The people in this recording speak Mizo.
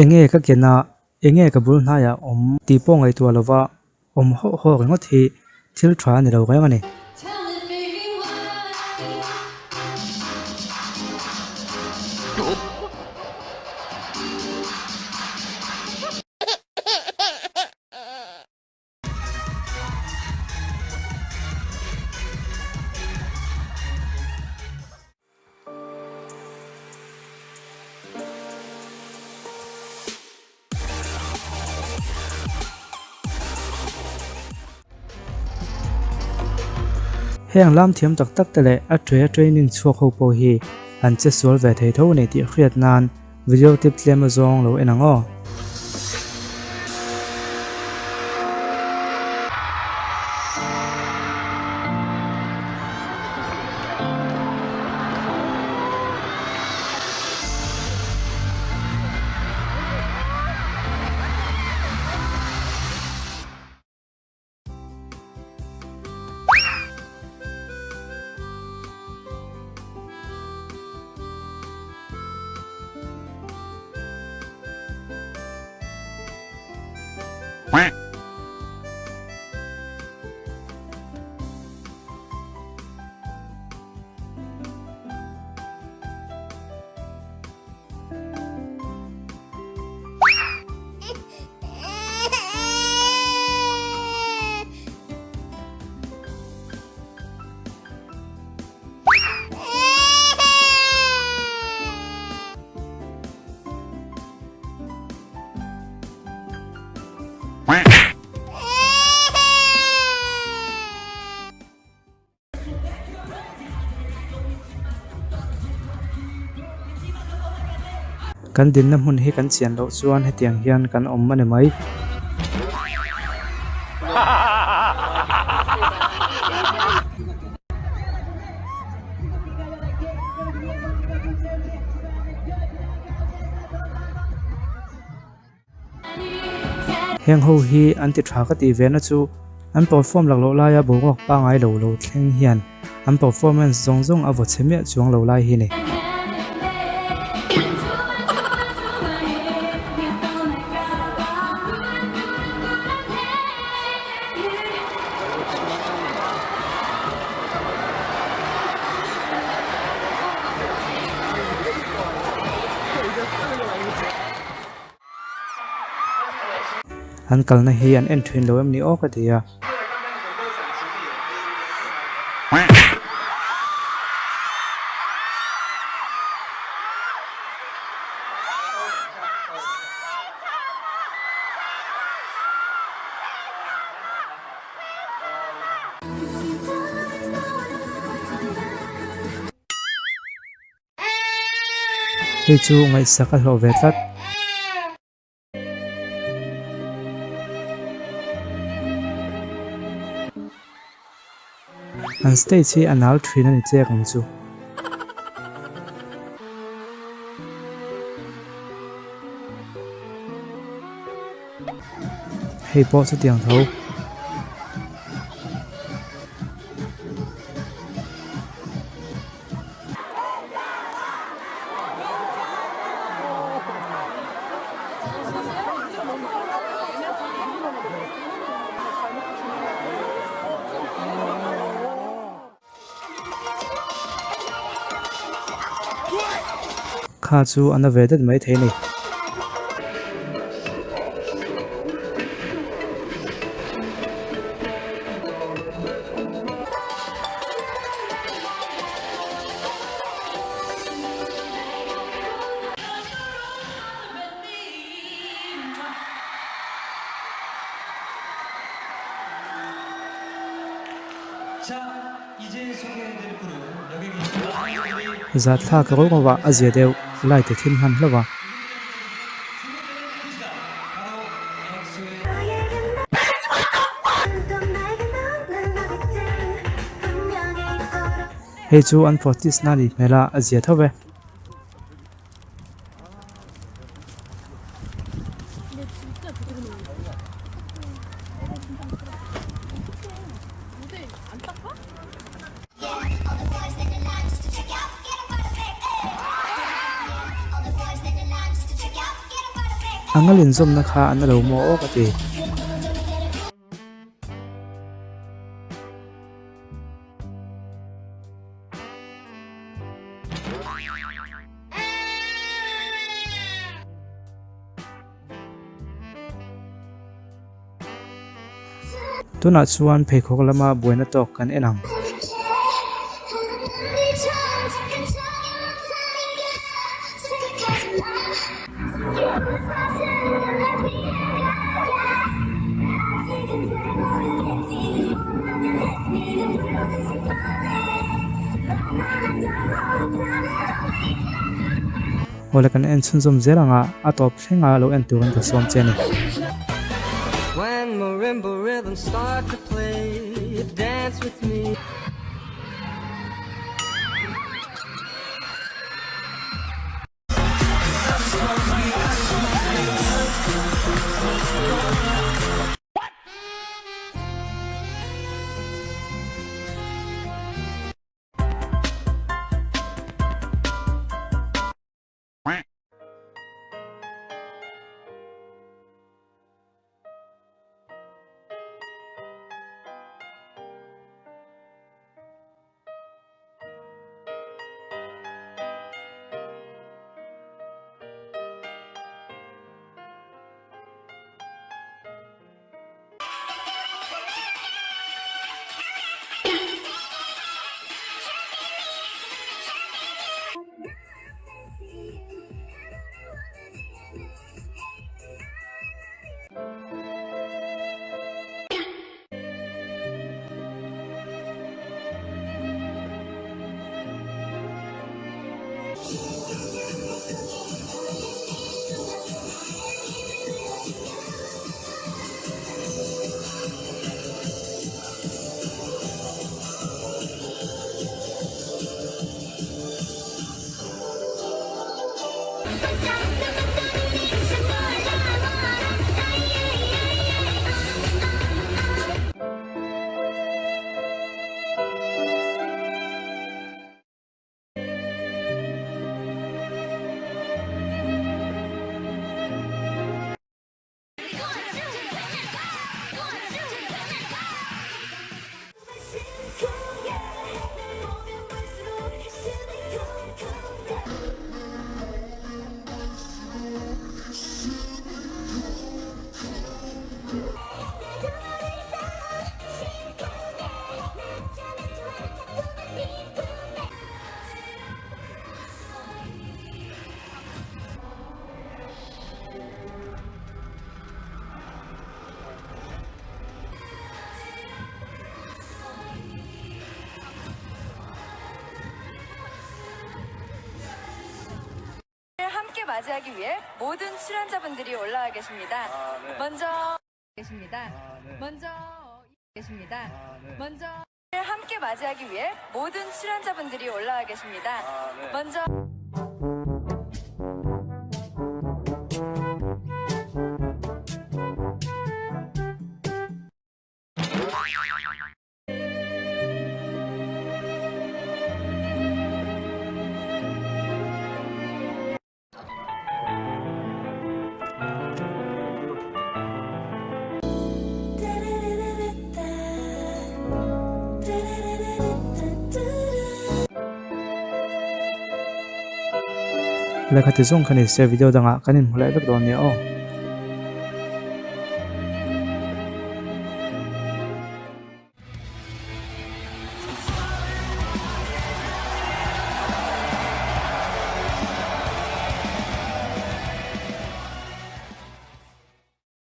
Enge ka ken a, enge ka bul hnaiah awm tih pawh ngaihtuah lova awm hauh hauh ringawt hi thil tha a ni lo reng a ni. Heng lam thiam tak tak te leh a tray a training chhuak ho pawh hi an che sual ve thei tho a ni tih hriat nan video tip tlem azawng lo en ang aw. Kan dinna hmun hi kan chian loh chuan hetiang hian kan awm a ni mai. Heng ho hi an ti tha ka tih ve na chu an perform laklawh laia boruak pangai lo lo thleng hian an performance zawng zawng a vaw chhe miah chuang lo lai hi ni. An kalna hi an en thin lo em ni aw ka ti a. Hei chu ngaihsak a hlawh ve tlat. An stage hi a nal thin a ni chek ang chu. Hei pawh chutiang tho. Kha chu a na ve det mai thei a ni. Zathlak ro ro ah a zia deuh light a thim hman hlauh a. Hei chu an practice na nih hmel a, a zia tho ve. A ngal inzawmna kha a na lo maw aw ka ti. Tunah chuan pheikhawk lama buaina tawk kan en ang. Awle kan en chhunzawm zel ang a, a tawp thlenga lo en turin ka sawm che a ni. 함께 맞이하기 위해 모든 출연자분들이 올라와 계십니다. 먼저 계십니다. 먼저 계십니다. 먼저 함께 맞이하기 위해 모든 출연자분들이 올라와 계십니다. 먼저 Lehkha ti zawng kha ni se video dangah kan inhmu leh vek dawn nia aw.